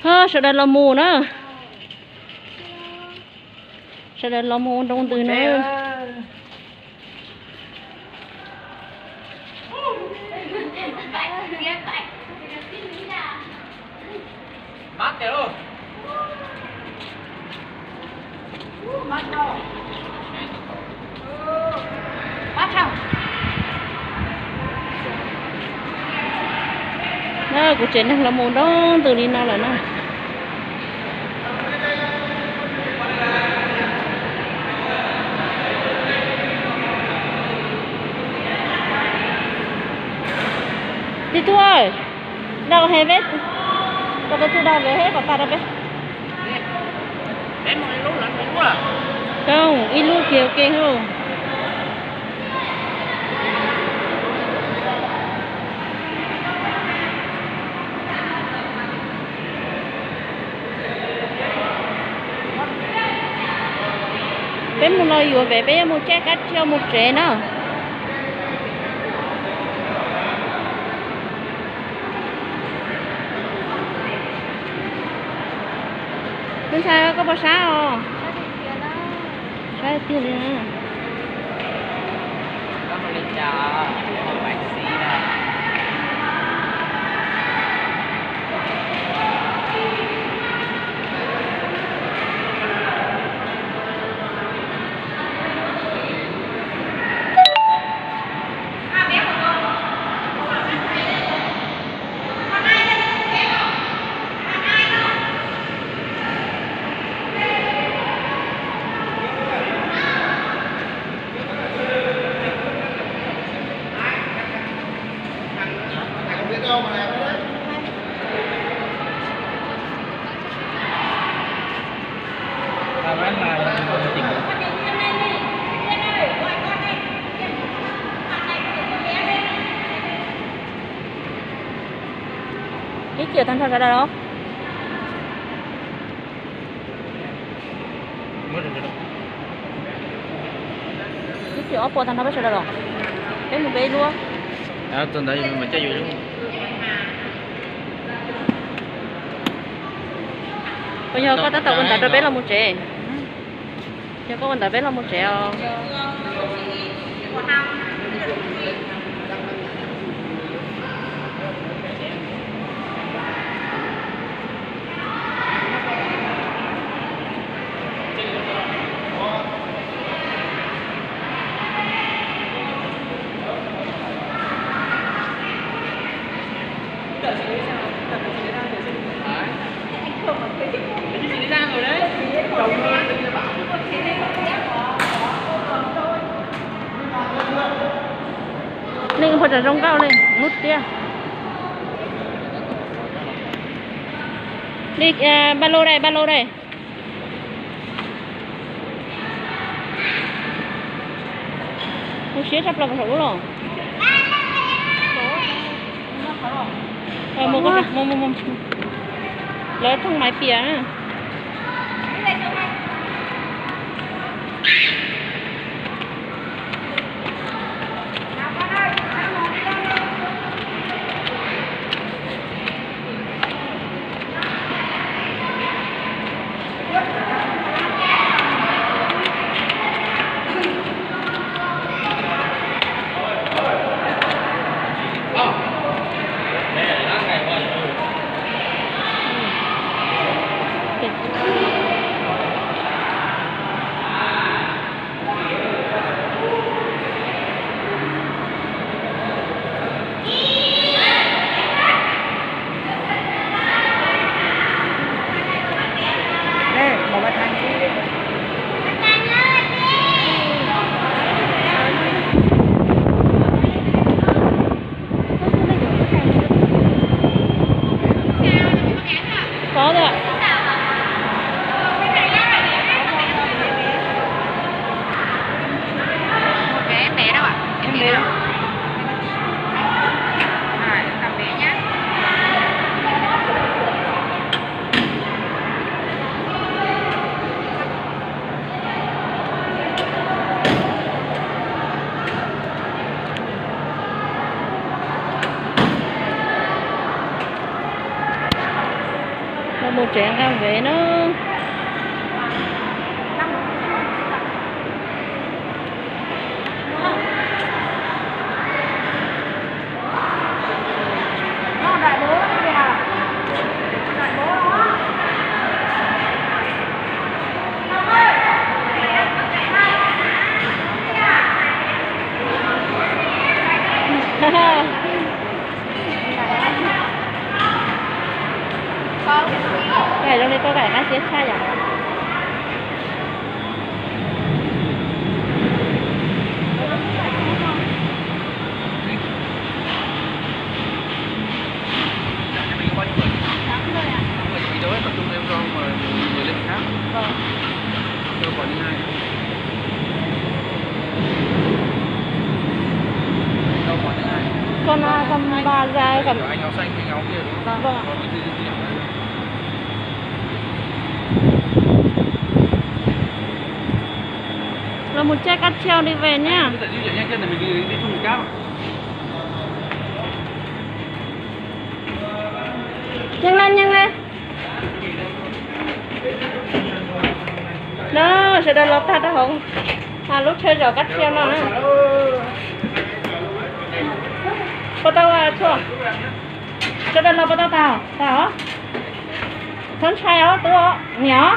Sawv daws los mus na. Sawv daws los mus ua nroo ntws na. Na, kuv tsev neeg los mus nroo ntws li no lawm na. Tij Tug, đào hè peb, kom tus Tug đào về hết, kom tas rau peb. Không, ib lub kiag ua ke. Peb mus no yuav pem, peb yuav mus caij kab tsiaj mus tsev na. Tus ntxhais, koj puas sab os? Sab tiag li na. Ib ciam tag nrho sawv daws los? Ib ciam ob puas tag nrho peb sawv daws los? Peb mus peb ib lub. Puas yog koj tab tom ua ntawv rau peb los mus tsev? Yog koj ua ntawv peb los mus tsev os. Neeg puas tseem zoo nkauj li, hnub tiag. Li, ba lô đây, ba lô đây. Mus siab tshaj plaws saum lub los. Lawv thooj maiv pias na. Mus tsev nqa vev na. Zoo li koj kaim qab siab tshaj yom. Con, à, con bò dài còn, vâng. Los mus check cáp treo đi về nhá. Nyeej na, nyeej na. No, sawv daws los tag rau hauv lub chaw zov cáp treo no na. Puas tau, Tshuaj? Sawv daws los puas tau tag? Tag os. Txhob ntshai os tub os, niam os.